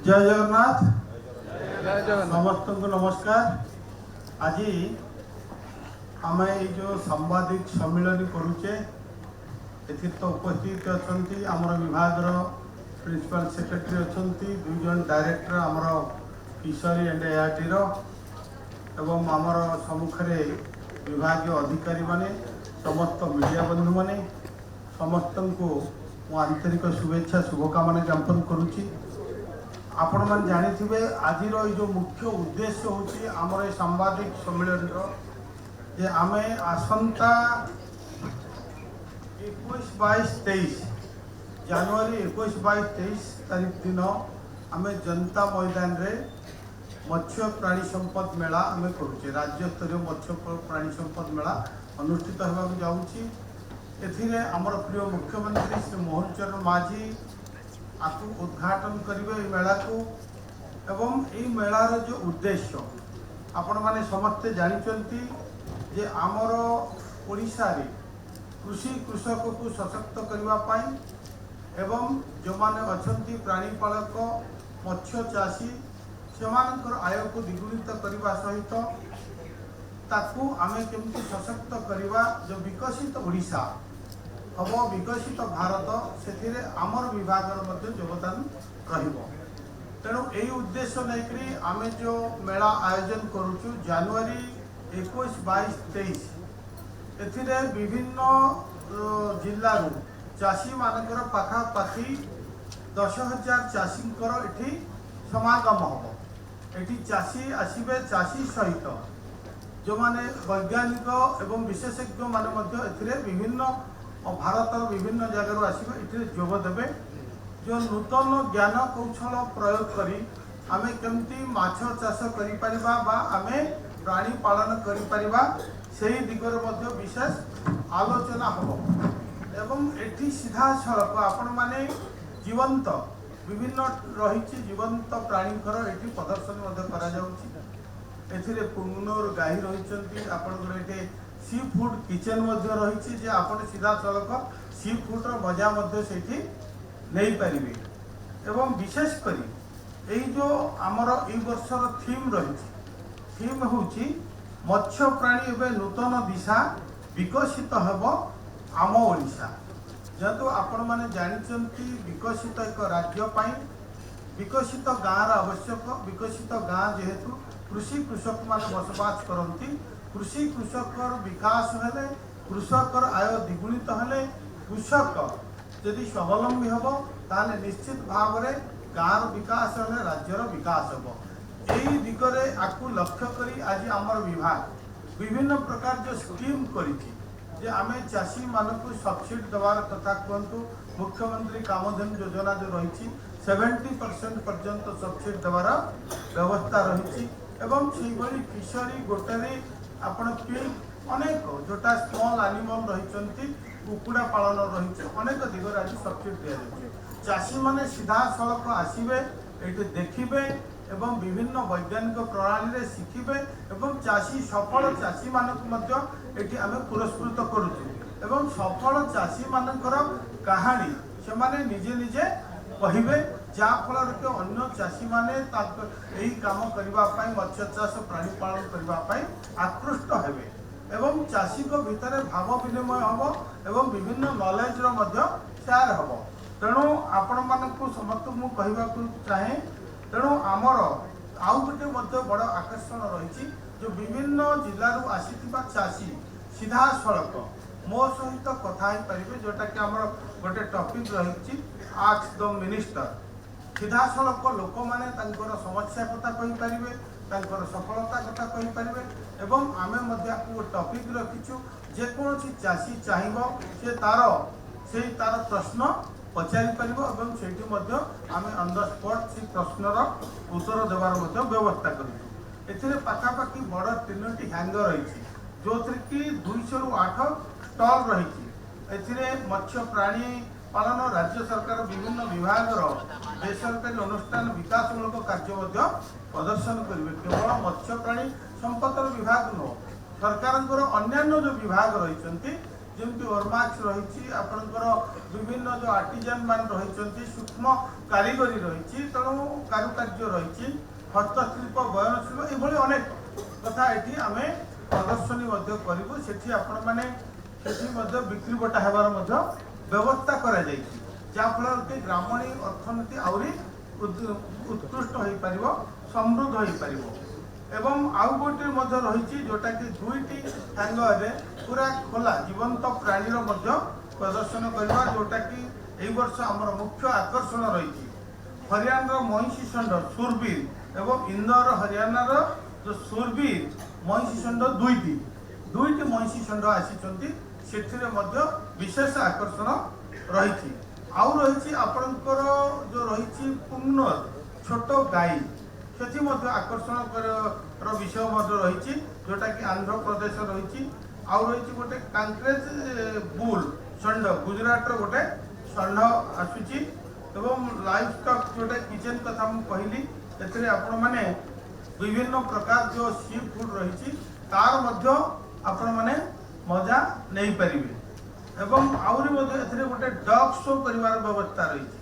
ଜୟ ଜଗନ୍ନାଥ। ଜୟ ଜଗନ୍ନାଥ। ସମସ୍ତଙ୍କୁ ନମସ୍କାର। ଆଜି ଆମେ ଏଇ ଯେଉଁ ସାମ୍ବାଦିକ ସମ୍ମିଳନୀ କରୁଛେ, ଏଥିରେ ତ ଉପସ୍ଥିତ ଅଛନ୍ତି ଆମର ବିଭାଗର ପ୍ରିନ୍ସିପାଲ ସେକ୍ରେଟାରୀ ଅଛନ୍ତି, ଦୁଇ ଜଣ ଡାଇରେକ୍ଟର ଆମର ଫିସରୀ ଆଣ୍ଡ ଏଆରଡିର ଏବଂ ଆମର ସମ୍ମୁଖରେ ବିଭାଗୀୟ ଅଧିକାରୀମାନେ, ସମସ୍ତ ମିଡ଼ିଆ ବନ୍ଧୁମାନେ, ସମସ୍ତଙ୍କୁ ମୁଁ ଆନ୍ତରିକ ଶୁଭେଚ୍ଛା, ଶୁଭକାମନା ଜ୍ଞାପନ କରୁଛି। ଆପଣମାନେ ଜାଣିଥିବେ, ଆଜିର ଏଇ ଯେଉଁ ମୁଖ୍ୟ ଉଦ୍ଦେଶ୍ୟ ହେଉଛି ଆମର ଏ ସାମ୍ବାଦିକ ସମ୍ମିଳନୀର ଯେ ଆମେ ଆସନ୍ତା 21, 22, 23 ଜାନୁଆରୀ, 21, 22, 23 ତାରିଖ ଦିନ ଆମେ ଜନତା ମଇଦାନରେ ମତ୍ସ୍ୟ ପ୍ରାଣୀ ସମ୍ପଦ ମେଳା ଆମେ କରୁଛେ। ରାଜ୍ୟସ୍ତରୀୟ ମତ୍ସ୍ୟ ପ୍ରାଣୀ ସମ୍ପଦ ମେଳା ଅନୁଷ୍ଠିତ ହେବାକୁ ଯାଉଛି। ଏଥିରେ ଆମର ପ୍ରିୟ ମୁଖ୍ୟମନ୍ତ୍ରୀ ଶ୍ରୀ ମୋହନ ଚରଣ ମାଝୀ ଆକୁ ଉଦ୍ଘାଟନ କରିବେ ଏଇ ମେଳାକୁ। ଏବଂ ଏଇ ମେଳାର ଯେଉଁ ଉଦ୍ଦେଶ୍ୟ, ଆପଣମାନେ ସମସ୍ତେ ଜାଣିଛନ୍ତି ଯେ ଆମର ଓଡ଼ିଶାରେ କୃଷି କୃଷକକୁ ସଶକ୍ତ କରିବା ପାଇଁ ଏବଂ ଯେଉଁମାନେ ଅଛନ୍ତି ପ୍ରାଣୀପାଳକ, ମତ୍ସ୍ୟ ଚାଷୀ, ସେମାନଙ୍କର ଆୟକୁ ଦ୍ୱିଗୁଣିତ କରିବା ସହିତ ତାକୁ ଆମେ କେମିତି ସଶକ୍ତ କରିବା, ଯେଉଁ ବିକଶିତ ଓଡ଼ିଶା ହେବ, ବିକଶିତ ଭାରତ, ସେଥିରେ ଆମର ବିଭାଗର ମଧ୍ୟ ଯୋଗଦାନ ରହିବ। ତେଣୁ ଏଇ ଉଦ୍ଦେଶ୍ୟ ନେଇକରି ଆମେ ଯେଉଁ ମେଳା ଆୟୋଜନ କରୁଛୁ ଜାନୁଆରୀ 21, 22, 23, ଏଥିରେ ବିଭିନ୍ନ ଜିଲ୍ଲାରୁ ଚାଷୀମାନଙ୍କର ପାଖାପାଖି 10,000 ଚାଷୀଙ୍କର ଏଠି ସମାଗମ ହେବ। ଏଠି ଚାଷୀ ଆସିବେ, ଚାଷୀ ସହିତ ଯେଉଁମାନେ ବୈଜ୍ଞାନିକ ଏବଂ ବିଶେଷଜ୍ଞମାନେ ମଧ୍ୟ ଏଥିରେ ବିଭିନ୍ନ ଭାରତର ବିଭିନ୍ନ ଜାଗାରୁ ଆସିବେ, ଏଥିରେ ଯୋଗ ଦେବେ। ଯେଉଁ ନୂତନ ଜ୍ଞାନ କୌଶଳ ପ୍ରୟୋଗ କରି ଆମେ କେମିତି ମାଛ ଚାଷ କରିପାରିବା ବା ଆମେ ପ୍ରାଣୀ ପାଳନ କରିପାରିବା, ସେହି ଦିଗରେ ମଧ୍ୟ ବିଶେଷ ଆଲୋଚନା ହେବ। ଏବଂ ଏଠି ସିଧାସଳଖ ଆପଣମାନେ ଜୀବନ୍ତ ବିଭିନ୍ନ ରହିଛି, ଜୀବନ୍ତ ପ୍ରାଣୀଙ୍କର ଏଠି ପ୍ରଦର୍ଶନୀ ମଧ୍ୟ କରାଯାଉଛି। ଏଥିରେ ପୁଙ୍ଗନୁର ଗାଈ ରହିଛନ୍ତି। ଆପଣଙ୍କର ଏଠି ସି ଫୁଡ୍ କିଚେନ୍ ମଧ୍ୟ ରହିଛି ଯେ ଆପଣ ସିଧାସଳଖ ସି ଫୁଡ୍ର ମଜା ମଧ୍ୟ ସେଇଠି ନେଇପାରିବେ। ଏବଂ ବିଶେଷ କରି ଏଇ ଯେଉଁ ଆମର ଏଇ ବର୍ଷର ଥିମ୍ ରହିଛି, ଥିମ୍ ହେଉଛି ମତ୍ସ୍ୟ ପ୍ରାଣୀ ଏବେ ନୂତନ ଦିଶା, ବିକଶିତ ହେବ ଆମ ଓଡ଼ିଶା। ଯେହେତୁ ଆପଣମାନେ ଜାଣିଛନ୍ତି, ବିକଶିତ ଏକ ରାଜ୍ୟ ପାଇଁ ବିକଶିତ ଗାଁର ଆବଶ୍ୟକ। ବିକଶିତ ଗାଁ ଯେହେତୁ କୃଷି କୃଷକମାନେ ବସବାସ କରନ୍ତି, କୃଷି କୃଷକର ବିକାଶ ହେଲେ, କୃଷକର ଆୟ ଦ୍ୱିଗୁଣିତ ହେଲେ, କୃଷକ ଯଦି ସ୍ୱାବଲମ୍ବୀ ହେବ, ତାହେଲେ ନିଶ୍ଚିତ ଭାବରେ ଗାଁର ବିକାଶ ହେଲେ ରାଜ୍ୟର ବିକାଶ ହେବ। ଏଇ ଦିଗରେ ଆକୁ ଲକ୍ଷ୍ୟ କରି ଆଜି ଆମର ବିଭାଗ ବିଭିନ୍ନ ପ୍ରକାର ଯେଉଁ ସ୍କିମ୍ କରିଛି ଯେ ଆମେ ଚାଷୀମାନଙ୍କୁ ସବସିଡି ଦେବାର କଥା କୁହନ୍ତୁ, ମୁଖ୍ୟମନ୍ତ୍ରୀ କାମଧେନୁ ଯୋଜନା ଯେଉଁ ରହିଛି, 70% ପର୍ଯ୍ୟନ୍ତ ସବସିଡି ଦେବାର ବ୍ୟବସ୍ଥା ରହିଛି। ଏବଂ ସେଇଭଳି ଫିସରୀ ଗୋଟାରେ ଆପଣ ପିଗ୍, ଅନେକ ଯେଉଁଟା ସ୍ମଲ୍ ଆନିମଲ୍ ରହିଛନ୍ତି, କୁକୁଡ଼ା ପାଳନ ରହିଛି, ଅନେକ ଦିଗରେ ଆଜି ସବସିଡି ଦିଆଯାଉଛି। ଚାଷୀମାନେ ସିଧାସଳଖ ଆସିବେ, ଏଇଠି ଦେଖିବେ ଏବଂ ବିଭିନ୍ନ ବୈଜ୍ଞାନିକ ପ୍ରଣାଳୀରେ ଶିଖିବେ। ଏବଂ ଚାଷୀ, ସଫଳ ଚାଷୀମାନଙ୍କୁ ମଧ୍ୟ ଏଠି ଆମେ ପୁରସ୍କୃତ କରୁଛୁ ଏବଂ ସଫଳ ଚାଷୀମାନଙ୍କର କାହାଣୀ ସେମାନେ ନିଜେ ନିଜେ କହିବେ, ଯାହାଫଳରେ କି ଅନ୍ୟ ଚାଷୀମାନେ ତାଙ୍କ ଏଇ କାମ କରିବା ପାଇଁ, ମତ୍ସ୍ୟ ଚାଷ, ପ୍ରାଣୀ ପାଳନ କରିବା ପାଇଁ ଆକୃଷ୍ଟ ହେବେ ଏବଂ ଚାଷୀଙ୍କ ଭିତରେ ଭାବ ବିନିମୟ ହେବ ଏବଂ ବିଭିନ୍ନ ନଲେଜର ମଧ୍ୟ ସେୟାର ହେବ। ତେଣୁ ଆପଣମାନଙ୍କୁ ସମସ୍ତଙ୍କୁ ମୁଁ କହିବାକୁ ଚାହେଁ, ତେଣୁ ଆମର ଆଉ ଗୋଟେ ମଧ୍ୟ ବଡ଼ ଆକର୍ଷଣ ରହିଛି, ଯେଉଁ ବିଭିନ୍ନ ଜିଲ୍ଲାରୁ ଆସିଥିବା ଚାଷୀ ସିଧାସଳଖ ମୋ ସହିତ କଥା ହେଇପାରିବେ, ଯେଉଁଟାକି ଆମର ଗୋଟେ ଟପିକ୍ ରହିଛି ଆସ୍କ ଦ ମିନିଷ୍ଟର। ସିଧାସଳଖ ଲୋକମାନେ ତାଙ୍କର ସମସ୍ୟା କଥା କହିପାରିବେ, ତାଙ୍କର ସଫଳତା କଥା କହିପାରିବେ। ଏବଂ ଆମେ ମଧ୍ୟ ଆକୁ ଗୋଟେ ଟପିକ୍ ରଖିଛୁ, ଯେକୌଣସି ଚାଷୀ ଚାହିଁବ ସେ ତାର ସେଇ ତାର ପ୍ରଶ୍ନ ପଚାରି ପାରିବ ଏବଂ ସେଇଠି ମଧ୍ୟ ଆମେ ଅନ୍ the spot ସେଇ ପ୍ରଶ୍ନର ଉତ୍ତର ଦେବାର ମଧ୍ୟ ବ୍ୟବସ୍ଥା କରିଛୁ। ଏଥିରେ ପାଖାପାଖି ବଡ଼ ତିନୋଟି ହ୍ୟାଙ୍ଗର ରହିଛି, ଯେଉଁଥିରେ କି 200ରୁ 8 ଷ୍ଟଲ୍ ରହିଛି। ଏଥିରେ ମତ୍ସ୍ୟ ପ୍ରାଣୀ ପାଳନ, ରାଜ୍ୟ ସରକାର ବିଭିନ୍ନ ବିଭାଗର ବେସରକାରୀ ଅନୁଷ୍ଠାନ ବିକାଶମୂଳକ କାର୍ଯ୍ୟ ମଧ୍ୟ ପ୍ରଦର୍ଶନ କରିବେ। କେବଳ ମତ୍ସ୍ୟ ପ୍ରାଣୀ ସମ୍ପଦର ବିଭାଗ ନୁହଁ, ସରକାରଙ୍କର ଅନ୍ୟାନ୍ୟ ଯେଉଁ ବିଭାଗ ରହିଛନ୍ତି, ଯେମିତି ଓରମାକ୍ସ ରହିଛି, ଆପଣଙ୍କର ବିଭିନ୍ନ ଯେଉଁ ଆର୍ଟିଜାନ୍ ମାନେ ରହିଛନ୍ତି, ସୂକ୍ଷ୍ମ କାରିଗରୀ ରହିଛି, ତେଣୁ କାରୁକାର୍ଯ୍ୟ ରହିଛି, ହସ୍ତଶିଳ୍ପ, ବୟନଶିଳ୍ପ, ଏଭଳି ଅନେକ କଥା ଏଠି ଆମେ ପ୍ରଦର୍ଶନୀ ମଧ୍ୟ କରିବୁ। ସେଠି ଆପଣମାନେ ସେଠି ମଧ୍ୟ ବିକ୍ରି ବଟା ହେବାର ମଧ୍ୟ ବ୍ୟବସ୍ଥା କରାଯାଇଛି, ଯାହାଫଳରେ କି ଗ୍ରାମୀଣ ଅର୍ଥନୀତି ଆହୁରି ଉତ୍କୃଷ୍ଟ ହୋଇପାରିବ, ସମୃଦ୍ଧ ହୋଇପାରିବ। ଏବଂ ଆଉ ଗୋଟିଏ ମଧ୍ୟ ରହିଛି, ଯେଉଁଟାକି ଦୁଇଟି ହ୍ୟାଙ୍ଗରରେ ପୁରା ଖୋଲା ଜୀବନ୍ତ ପ୍ରାଣୀର ମଧ୍ୟ ପ୍ରଦର୍ଶନ କରିବା, ଯେଉଁଟାକି ଏଇ ବର୍ଷ ଆମର ମୁଖ୍ୟ ଆକର୍ଷଣ ରହିଛି। ହରିୟାଣାର ମଇଁଷି ଷଣ୍ଢ ସୁରବୀର ଏବଂ ଇନ୍ଦୋର ହରିୟାଣାର ଯେଉଁ ସୁରବୀର ମଇଁଷି ଷଣ୍ଢ, ଦୁଇଟି ଦୁଇଟି ମଇଁଷି ଷଣ୍ଢ ଆସିଛନ୍ତି। ସେଥିରେ ମଧ୍ୟ ବିଶେଷ ଆକର୍ଷଣ ରହିଛି। ଆଉ ରହିଛି ଆପଣଙ୍କର ଯେଉଁ ରହିଛି ପୁଙ୍ଗନର ଛୋଟ ଗାଈ, ସେଠି ମଧ୍ୟ ଆକର୍ଷଣ ର ବିଷୟ ମଧ୍ୟ ରହିଛି, ଯେଉଁଟାକି ଆନ୍ଧ୍ରପ୍ରଦେଶ ରହିଛି। ଆଉ ରହିଛି ଗୋଟେ କାଙ୍କରେଜ ବୁଲ୍ ଷଣ୍ଢ, ଗୁଜୁରାଟର ଗୋଟେ ଷଣ୍ଢ ଆସୁଛି। ଏବଂ ଲାଇଭ୍ ଷ୍ଟକ୍ ଯେଉଁଟା କିଚେନ୍ କଥା ମୁଁ କହିଲି, ଏଥିରେ ଆପଣମାନେ ବିଭିନ୍ନ ପ୍ରକାର ଯେଉଁ ସି ଫୁଡ୍ ରହିଛି, ତାର ମଧ୍ୟ ଆପଣମାନେ ମଜା ନେଇପାରିବେ। ଏବଂ ଆହୁରି ମଧ୍ୟ ଏଥିରେ ଗୋଟେ ଡଗ୍ ଶୋ କରିବାର ବ୍ୟବସ୍ଥା ରହିଛି,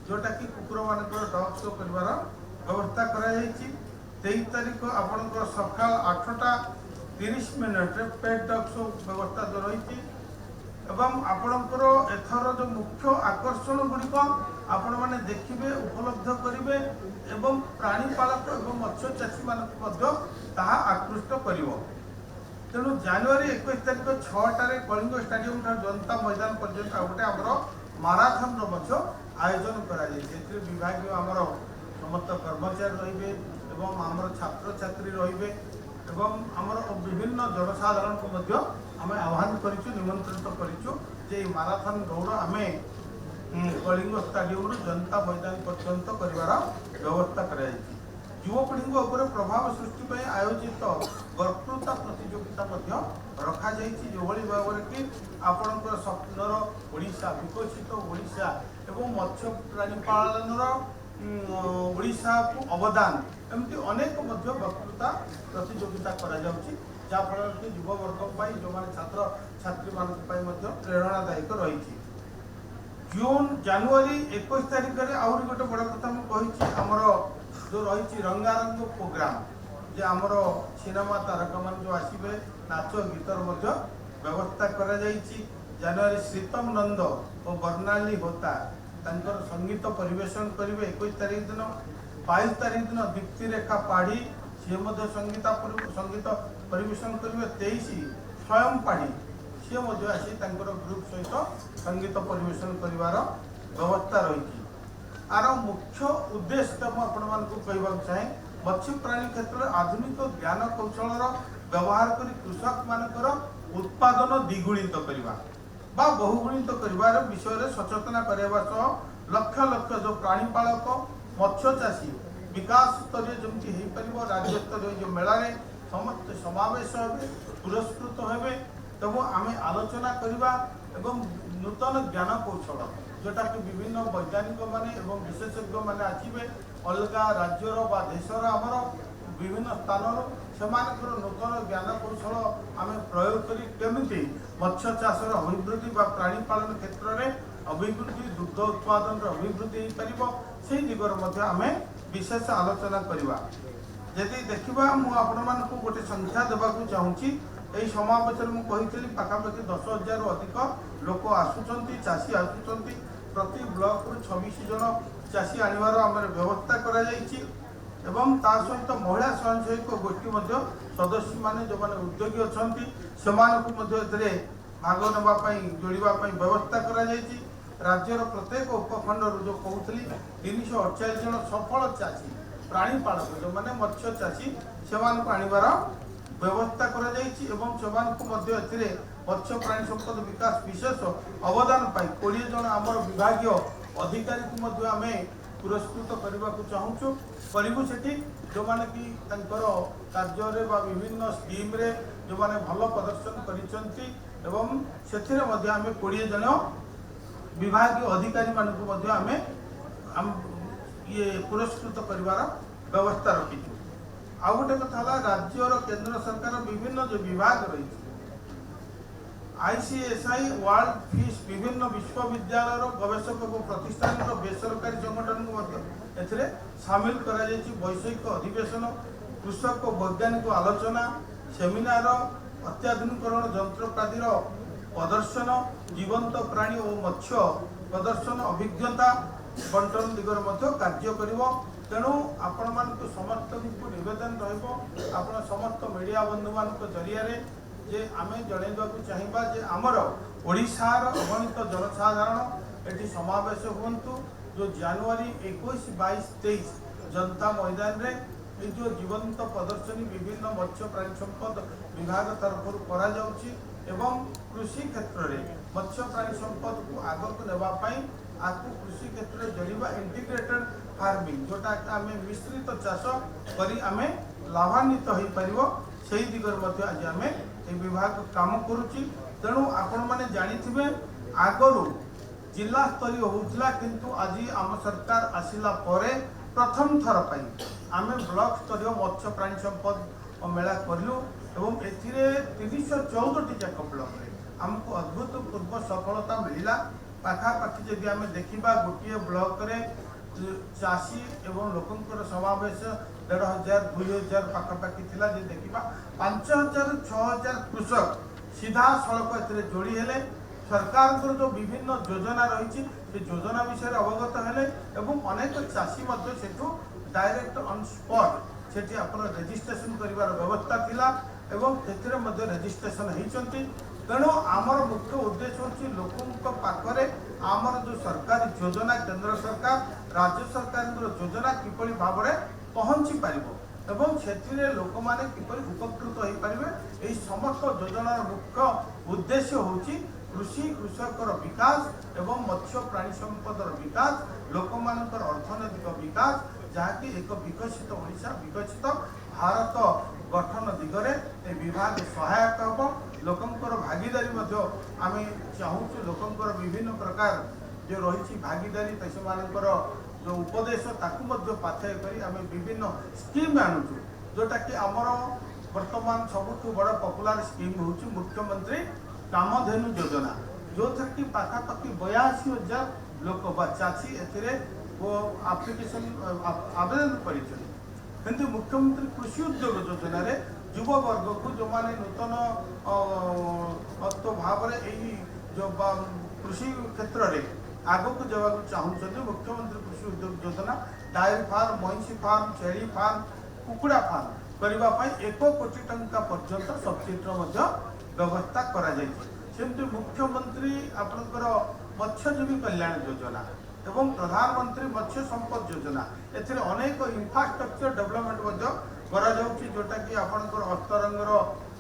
ଯେଉଁଟାକି କୁକୁରମାନଙ୍କର ଡଗ୍ ଶୋ କରିବାର ବ୍ୟବସ୍ଥା କରାଯାଇଛି। 23 ତାରିଖ ଆପଣଙ୍କର ସକାଳ 8ଟା 30 ମିନିଟ୍ରେ ପେଟ୍ ଡଗ୍ ଶୋ ବ୍ୟବସ୍ଥା ଯେଉଁ ରହିଛି। ଏବଂ ଆପଣଙ୍କର ଏଥର ଯେଉଁ ମୁଖ୍ୟ ଆକର୍ଷଣ ଗୁଡ଼ିକ ଆପଣମାନେ ଦେଖିବେ, ଉପଲବ୍ଧ କରିବେ ଏବଂ ପ୍ରାଣୀପାଳକ ଏବଂ ମତ୍ସ୍ୟ ଚାଷୀମାନଙ୍କୁ ମଧ୍ୟ ତାହା ଆକୃଷ୍ଟ କରିବ। ତେଣୁ ଜାନୁଆରୀ 21 ତାରିଖ 6ଟାରେ କଳିଙ୍ଗ ଷ୍ଟାଡିୟମ ଠାରୁ ଜନତା ମଇଦାନ ପର୍ଯ୍ୟନ୍ତ ଆଉ ଗୋଟେ ଆମର ମାରାଥନର ମଧ୍ୟ ଆୟୋଜନ କରାଯାଇଛି। ଏଥିରେ ବିଭାଗୀୟ ଆମର ସମସ୍ତ କର୍ମଚାରୀ ରହିବେ ଏବଂ ଆମର ଛାତ୍ରଛାତ୍ରୀ ରହିବେ ଏବଂ ଆମର ବିଭିନ୍ନ ଜନସାଧାରଣଙ୍କୁ ମଧ୍ୟ ଆମେ ଆହ୍ୱାନ କରିଛୁ, ନିମନ୍ତ୍ରିତ କରିଛୁ ଯେ ଏଇ ମାରାଥନ ଦୌଡ଼ ଆମେ କଳିଙ୍ଗ ଷ୍ଟାଡିୟମରୁ ଜନତା ମଇଦାନ ପର୍ଯ୍ୟନ୍ତ କରିବାର ବ୍ୟବସ୍ଥା କରାଯାଇଛି। ଯୁବପିଢ଼ିଙ୍କ ଉପରେ ପ୍ରଭାବ ସୃଷ୍ଟି ପାଇଁ ଆୟୋଜିତ ବକ୍ତୃତା ପ୍ରତିଯୋଗିତା ମଧ୍ୟ ରଖାଯାଇଛି, ଯେଉଁଭଳି ଭାବରେ କି ଆପଣଙ୍କର ସ୍ୱପ୍ନର ଓଡ଼ିଶା, ବିକଶିତ ଓଡ଼ିଶା ଏବଂ ମତ୍ସ୍ୟ ପ୍ରାଣୀ ପାଳନର ଓଡ଼ିଶାକୁ ଅବଦାନ, ଏମିତି ଅନେକ ମଧ୍ୟ ବକ୍ତୃତା ପ୍ରତିଯୋଗିତା କରାଯାଉଛି, ଯାହାଫଳରେ କି ଯୁବବର୍ଗ ପାଇଁ, ଯେଉଁମାନେ ଛାତ୍ର ଛାତ୍ରୀମାନଙ୍କ ପାଇଁ ମଧ୍ୟ ପ୍ରେରଣାଦାୟକ ରହିଛି। ଜାନୁଆରୀ 21 ତାରିଖରେ ଆହୁରି ଗୋଟେ ବଡ଼ କଥା ମୁଁ କହିଛି, ଆମର ଯେଉଁ ରହିଛି ରଙ୍ଗାରଙ୍ଗ ପ୍ରୋଗ୍ରାମ, ଯେ ଆମର ସିନେମା ତାରକାମାନେ ଯେଉଁ ଆସିବେ, ନାଚ ଗୀତର ମଧ୍ୟ ବ୍ୟବସ୍ଥା କରାଯାଇଛି। ଜାନୁଆରୀ ଶ୍ରୀତମ ନନ୍ଦ ଓ ବର୍ଣ୍ଣାଳୀ ହୋତା ତାଙ୍କର ସଙ୍ଗୀତ ପରିବେଷଣ କରିବେ 21 ତାରିଖ ଦିନ। 22 ତାରିଖ ଦିନ ଦୀପ୍ତିରେଖା ପାଢ଼ୀ, ସିଏ ମଧ୍ୟ ସଙ୍ଗୀତ ପରିବେଷଣ କରିବେ। 23 ସ୍ୱୟଂ ପାଢ଼ୀ, ସିଏ ମଧ୍ୟ ଆସି ତାଙ୍କର ଗ୍ରୁପ୍ ସହିତ ସଙ୍ଗୀତ ପରିବେଷଣ କରିବାର ବ୍ୟବସ୍ଥା ରହିଛି। ଆର ମୁଖ୍ୟ ଉଦ୍ଦେଶ୍ୟଟା ମୁଁ ଆପଣମାନଙ୍କୁ କହିବାକୁ ଚାହେଁ। ମତ୍ସ୍ୟ ପ୍ରାଣୀ କ୍ଷେତ୍ରରେ ଆଧୁନିକ ଜ୍ଞାନ କୌଶଳର ବ୍ୟବହାର କରି କୃଷକମାନଙ୍କର ଉତ୍ପାଦନ ଦ୍ୱିଗୁଣିତ କରିବା ବା ବହୁଗୁଣିତ କରିବାର ବିଷୟରେ ସଚେତନ କରାଇବା ସହ ଲକ୍ଷ ଲକ୍ଷ ଯେଉଁ ପ୍ରାଣୀପାଳକ, ମତ୍ସ୍ୟ ଚାଷୀ ବିକାଶ ସ୍ତରୀୟ ଯେମିତି ହେଇପାରିବ, ରାଜ୍ୟ ସ୍ତରୀୟ ଯେଉଁ ମେଳାରେ ସମସ୍ତେ ସମାବେଶ ହେବେ, ପୁରସ୍କୃତ ହେବେ, ତେଣୁ ଆମେ ଆଲୋଚନା କରିବା। ଏବଂ ନୂତନ ଜ୍ଞାନ କୌଶଳ ଯେଉଁଟାକି ବିଭିନ୍ନ ବୈଜ୍ଞାନିକମାନେ ଏବଂ ବିଶେଷଜ୍ଞମାନେ ଆସିବେ ଅଲଗା ରାଜ୍ୟର ବା ଦେଶର, ଆମର ବିଭିନ୍ନ ସ୍ଥାନରୁ, ସେମାନଙ୍କର ନୂତନ ଜ୍ଞାନ କୌଶଳ ଆମେ ପ୍ରୟୋଗ କରି କେମିତି ମତ୍ସ୍ୟ ଚାଷର ଅଭିବୃଦ୍ଧି ବା ପ୍ରାଣୀ ପାଳନ କ୍ଷେତ୍ରରେ ଅଭିବୃଦ୍ଧି, ଦୁଗ୍ଧ ଉତ୍ପାଦନର ଅଭିବୃଦ୍ଧି ହେଇପାରିବ, ସେଇ ଦିଗରେ ମଧ୍ୟ ଆମେ ବିଶେଷ ଆଲୋଚନା କରିବା। ଯଦି ଦେଖିବା, ମୁଁ ଆପଣମାନଙ୍କୁ ଗୋଟେ ସଂଖ୍ୟା ଦେବାକୁ ଚାହୁଁଛି। ଏହି ସମାବେଶରେ ମୁଁ କହିଥିଲି ପାଖାପାଖି 10,000ରୁ ଅଧିକ ଲୋକ ଆସୁଛନ୍ତି, ଚାଷୀ ଆସୁଛନ୍ତି। ପ୍ରତି ବ୍ଲକରୁ 26 ଜଣ ଚାଷୀ ଆଣିବାର ଆମର ବ୍ୟବସ୍ଥା କରାଯାଇଛି। ଏବଂ ତା ସହିତ ମହିଳା ସ୍ୱୟଂ ସହାୟକ ଗୋଷ୍ଠୀ ମଧ୍ୟ ସଦସ୍ୟମାନେ, ଯେଉଁମାନେ ଉଦ୍ୟୋଗୀ ଅଛନ୍ତି, ସେମାନଙ୍କୁ ମଧ୍ୟ ଏଥିରେ ଭାଗ ନେବା ପାଇଁ, ଯୋଡ଼ିବା ପାଇଁ ବ୍ୟବସ୍ଥା କରାଯାଇଛି। ରାଜ୍ୟର ପ୍ରତ୍ୟେକ ଉପଖଣ୍ଡରୁ ଯେଉଁ କହୁଥିଲି 348 ଜଣ ସଫଳ ଚାଷୀ, ପ୍ରାଣୀପାଳକ, ଯେଉଁମାନେ ମତ୍ସ୍ୟ ଚାଷୀ, ସେମାନଙ୍କୁ ଆଣିବାର ବ୍ୟବସ୍ଥା କରାଯାଇଛି। ଏବଂ ସେମାନଙ୍କୁ ମଧ୍ୟ ଏଥିରେ ମତ୍ସ୍ୟ ପ୍ରାଣୀ ସମ୍ପଦ ବିକାଶ ବିଶେଷ ଅବଦାନ ପାଇଁ 20 ଜଣ ଆମର ବିଭାଗୀୟ ଅଧିକାରୀଙ୍କୁ ମଧ୍ୟ ଆମେ ପୁରସ୍କୃତ କରିବାକୁ ଚାହୁଁଛୁ, କରିବୁ ସେଠି, ଯେଉଁମାନେ କି ତାଙ୍କର କାର୍ଯ୍ୟରେ ବା ବିଭିନ୍ନ ସ୍କିମ୍ରେ ଯେଉଁମାନେ ଭଲ ପ୍ରଦର୍ଶନ କରିଛନ୍ତି। ଏବଂ ସେଥିରେ ମଧ୍ୟ ଆମେ 20 ଜଣ ବିଭାଗୀୟ ଅଧିକାରୀମାନଙ୍କୁ ମଧ୍ୟ ଆମେ ଇଏ ପୁରସ୍କୃତ କରିବାର ବ୍ୟବସ୍ଥା ରଖିଛୁ। ଆଉ ଗୋଟେ କଥା ହେଲା, ରାଜ୍ୟର କେନ୍ଦ୍ର ସରକାର ବିଭିନ୍ନ ଯେଉଁ ବିଭାଗ ରହିଛି, ଆଇସିଏସ୍ଆଇ, ୱାର୍ଲଡ ଫିସ୍, ବିଭିନ୍ନ ବିଶ୍ୱବିଦ୍ୟାଳୟର ଗବେଷକ ଓ ପ୍ରତିଷ୍ଠାନର ବେସରକାରୀ ସଂଗଠନକୁ ମଧ୍ୟ ଏଥିରେ ସାମିଲ କରାଯାଇଛି। ବୈଷୟିକ ଅଧିବେଶନ, କୃଷକ ଓ ବୈଜ୍ଞାନିକ ଆଲୋଚନା, ସେମିନାର, ଅତ୍ୟାଧୁନିକରଣ ଯନ୍ତ୍ରପାତିର ପ୍ରଦର୍ଶନ, ଜୀବନ୍ତ ପ୍ରାଣୀ ଓ ମତ୍ସ୍ୟ ପ୍ରଦର୍ଶନ, ଅଭିଜ୍ଞତା ବଣ୍ଟନ ଦିଗରେ ମଧ୍ୟ କାର୍ଯ୍ୟ କରିବ। ତେଣୁ ଆପଣମାନଙ୍କୁ ସମସ୍ତଙ୍କୁ ନିବେଦନ ରହିବ, ଆପଣ ସମସ୍ତ ମିଡ଼ିଆ ବନ୍ଧୁମାନଙ୍କ ଜରିଆରେ ଯେ ଆମେ ଜଣାଇବାକୁ ଚାହିଁବା ଯେ ଆମର ଓଡ଼ିଶାର ଅଗଣିତ ଜନସାଧାରଣ ଏଠି ସମାବେଶ ହୁଅନ୍ତୁ। ଯେଉଁ ଜାନୁଆରୀ 21, 22, 23 ଜନତା ମଇଦାନରେ ଏଇ ଯେଉଁ ଜୀବନ୍ତ ପ୍ରଦର୍ଶନୀ ବିଭିନ୍ନ ମତ୍ସ୍ୟ ପ୍ରାଣୀ ସମ୍ପଦ ବିଭାଗ ତରଫରୁ କରାଯାଉଛି ଏବଂ କୃଷି କ୍ଷେତ୍ରରେ ମତ୍ସ୍ୟ ପ୍ରାଣୀ ସମ୍ପଦକୁ ଆଗକୁ ନେବା ପାଇଁ, ଆକୁ କୃଷି କ୍ଷେତ୍ରରେ ଯୋଡ଼ିବା, ଇଣ୍ଟିଗ୍ରେଟେଡ୍ ଫାର୍ମିଂ ଯେଉଁଟା ଆମେ ମିଶ୍ରିତ ଚାଷ କରି ଆମେ ଲାଭାନ୍ୱିତ ହୋଇପାରିବ, ସେଇ ଦିଗରେ ମଧ୍ୟ ଆଜି ଆମେ ଏହି ବିଭାଗ କାମ କରୁଛି। ତେଣୁ ଆପଣମାନେ ଜାଣିଥିବେ, ଆଗରୁ ଜିଲ୍ଲା ସ୍ତରୀୟ ହେଉଥିଲା, କିନ୍ତୁ ଆଜି ଆମ ସରକାର ଆସିଲା ପରେ ପ୍ରଥମ ଥର ପାଇଁ ଆମେ ବ୍ଲକ ସ୍ତରୀୟ ମତ୍ସ୍ୟ ପ୍ରାଣୀ ସମ୍ପଦ ମେଳା କଲୁ ଏବଂ ଏଥିରେ 314ଟି ଯାକ ବ୍ଲକରେ ଆମକୁ ଅଦ୍ଭୁତପୂର୍ବ ସଫଳତା ମିଳିଲା। ପାଖାପାଖି ଯଦି ଆମେ ଦେଖିବା, ଗୋଟିଏ ବ୍ଲକରେ ଚାଷୀ ଏବଂ ଲୋକଙ୍କର ସମାବେଶ 1500, 2000 ପାଖାପାଖି ଥିଲା। ଯଦି ଦେଖିବା, 5000, 6000 କୃଷକ ସିଧାସଳଖ ଏଥିରେ ଯୋଡ଼ି ହେଲେ, ସରକାରଙ୍କର ଯେଉଁ ବିଭିନ୍ନ ଯୋଜନା ରହିଛି ସେ ଯୋଜନା ବିଷୟରେ ଅବଗତ ହେଲେ ଏବଂ ଅନେକ ଚାଷୀ ମଧ୍ୟ ସେଠୁ ଡାଇରେକ୍ଟ ଅନ୍ ସ୍ପଟ୍ ସେଠି ଆପଣ ରେଜିଷ୍ଟ୍ରେସନ କରିବାର ବ୍ୟବସ୍ଥା ଥିଲା ଏବଂ ସେଥିରେ ମଧ୍ୟ ରେଜିଷ୍ଟ୍ରେସନ ହେଇଛନ୍ତି। ତେଣୁ ଆମର ମୁଖ୍ୟ ଉଦ୍ଦେଶ୍ୟ ହେଉଛି ଲୋକଙ୍କ ପାଖରେ ଆମର ଯେଉଁ ସରକାରୀ ଯୋଜନା, କେନ୍ଦ୍ର ସରକାର, ରାଜ୍ୟ ସରକାରଙ୍କର ଯୋଜନା କିପରି ଭାବରେ ପହଞ୍ଚି ପାରିବ ଏବଂ ସେଥିରେ ଲୋକମାନେ କିପରି ଉପକୃତ ହୋଇପାରିବେ। ଏହି ସମସ୍ତ ଯୋଜନାର ମୁଖ୍ୟ ଉଦ୍ଦେଶ୍ୟ ହେଉଛି କୃଷି, କୃଷକର ବିକାଶ ଏବଂ ମତ୍ସ୍ୟ ପ୍ରାଣୀ ସମ୍ପଦର ବିକାଶ, ଲୋକମାନଙ୍କର ଅର୍ଥନୈତିକ ବିକାଶ, ଯାହାକି ଏକ ବିକଶିତ ଓଡ଼ିଶା, ବିକଶିତ ଭାରତ ଗଠନ ଦିଗରେ ଏ ବିଭାଗ ସହାୟକ ହେବ। ଲୋକଙ୍କର ଭାଗିଦାରୀ ମଧ୍ୟ ଆମେ ଚାହୁଁଛୁ। ଲୋକଙ୍କର ବିଭିନ୍ନ ପ୍ରକାର ଯେଉଁ ରହିଛି ଭାଗିଦାରୀ, ସେମାନଙ୍କର ଯେଉଁ ଉପଦେଶ, ତାକୁ ମଧ୍ୟ ପାଥେୟ କରି ଆମେ ବିଭିନ୍ନ ସ୍କିମ୍ ଆଣୁଛୁ, ଯେଉଁଟାକି ଆମର ବର୍ତ୍ତମାନ ସବୁଠୁ ବଡ଼ ପପୁଲାର ସ୍କିମ୍ ହେଉଛି ମୁଖ୍ୟମନ୍ତ୍ରୀ କାମଧେନୁ ଯୋଜନା, ଯେଉଁଥିରେ କି ପାଖାପାଖି 82,000 ଲୋକ ବା ଚାଷୀ ଏଥିରେ ଆପ୍ଲିକେସନ୍ ଆବେଦନ କରିଛନ୍ତି। କିନ୍ତୁ ମୁଖ୍ୟମନ୍ତ୍ରୀ କୃଷି ଉଦ୍ୟୋଗ ଯୋଜନାରେ ଯୁବବର୍ଗକୁ, ଯେଉଁମାନେ ନୂତନ ଭାବରେ ଏଇ ଯେଉଁ କୃଷି କ୍ଷେତ୍ରରେ ଆଗକୁ ଯିବାକୁ ଚାହୁଁଛନ୍ତି, ମୁଖ୍ୟମନ୍ତ୍ରୀ କୃଷି ଉଦ୍ୟୋଗ ଯୋଜନା ଡାଏରୀ ଫାର୍ମ, ମଇଁଷି ଫାର୍ମ, ଛେଳି ଫାର୍ମ, କୁକୁଡ଼ା ଫାର୍ମ କରିବା ପାଇଁ 1 କୋଟି ଟଙ୍କା ପର୍ଯ୍ୟନ୍ତ ସବସିଡ଼ିର ମଧ୍ୟ ବ୍ୟବସ୍ଥା କରାଯାଇଛି। ସେମିତି ମୁଖ୍ୟମନ୍ତ୍ରୀ ଆପଣଙ୍କର ମତ୍ସ୍ୟଜୀବୀ କଲ୍ୟାଣ ଯୋଜନା ଏବଂ ପ୍ରଧାନମନ୍ତ୍ରୀ ମତ୍ସ୍ୟ ସମ୍ପଦ ଯୋଜନା, ଏଥିରେ ଅନେକ ଇନଫ୍ରାଷ୍ଟ୍ରକ୍ଚର ଡେଭଲପମେଣ୍ଟ ମଧ୍ୟ କରାଯାଉଛି, ଯେଉଁଟାକି ଆପଣଙ୍କର ଅସ୍ତରଙ୍ଗର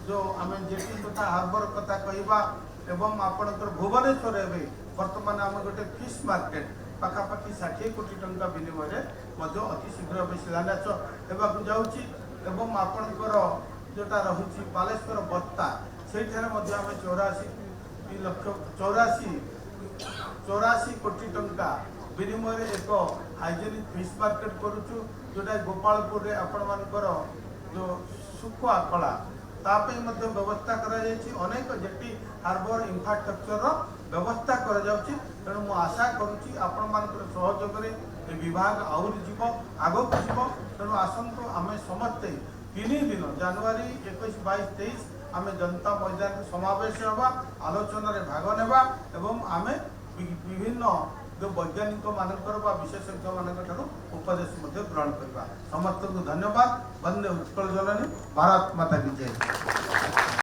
ଯେଉଁ ଆମେ ଜେଟି କଥା, ହାର୍ବର କଥା କହିବା ଏବଂ ଆପଣଙ୍କର ଭୁବନେଶ୍ୱର ଏବେ ବର୍ତ୍ତମାନ ଆମେ ଗୋଟେ ଫିସ୍ ମାର୍କେଟ ପାଖାପାଖି 60 କୋଟି ଟଙ୍କା ବିନିମୟରେ ମଧ୍ୟ ଅତି ଶୀଘ୍ର ଏବେ ଶିଳାନ୍ୟାସ ହେବାକୁ ଯାଉଛି ଏବଂ ଆପଣଙ୍କର ଯେଉଁଟା ରହିଛି ବାଲେଶ୍ୱର ବସ୍ତା, ସେଇଠାରେ ମଧ୍ୟ ଆମେ 84 ଲକ୍ଷ 84 କୋଟି ଟଙ୍କା ବିନିମୟରେ ଏକ ହାଇଜେନିକ୍ ଫିସ୍ ମାର୍କେଟ କରୁଛୁ, ଯେଉଁଟା ଗୋପାଳପୁରରେ ଆପଣମାନଙ୍କର ଯେଉଁ ଶୁଖୁଆ ଖଳା, ତା ପାଇଁ ମଧ୍ୟ ବ୍ୟବସ୍ଥା କରାଯାଇଛି। ଅନେକ ଜେଟି, ହାର୍ବର, ଇନଫ୍ରାଷ୍ଟ୍ରକ୍ଚରର ବ୍ୟବସ୍ଥା କରାଯାଉଛି। ତେଣୁ ମୁଁ ଆଶା କରୁଛି ଆପଣମାନଙ୍କର ସହଯୋଗରେ ଏ ବିଭାଗ ଆହୁରି ଯିବ, ଆଗକୁ ଯିବ। ତେଣୁ ଆସନ୍ତୁ ଆମେ ସମସ୍ତେ 3 ଦିନ, ଜାନୁଆରୀ 21, 22, 23 ଆମେ ଜନତା ମଇଦାନରେ ସମାବେଶ ହେବା, ଆଲୋଚନାରେ ଭାଗ ନେବା ଏବଂ ଆମେ ବିଭିନ୍ନ ଯେଉଁ ବୈଜ୍ଞାନିକ ମାନଙ୍କର ବା ବିଶେଷଜ୍ଞ ମାନଙ୍କ ଠାରୁ ଉପଦେଶ ମଧ୍ୟ ଗ୍ରହଣ କରିବା। ସମସ୍ତଙ୍କୁ ଧନ୍ୟବାଦ। ବନ୍ଦେ ଉତ୍କଳ ଜନନୀ, ଭାରତ ମାତା କି ଜୟ।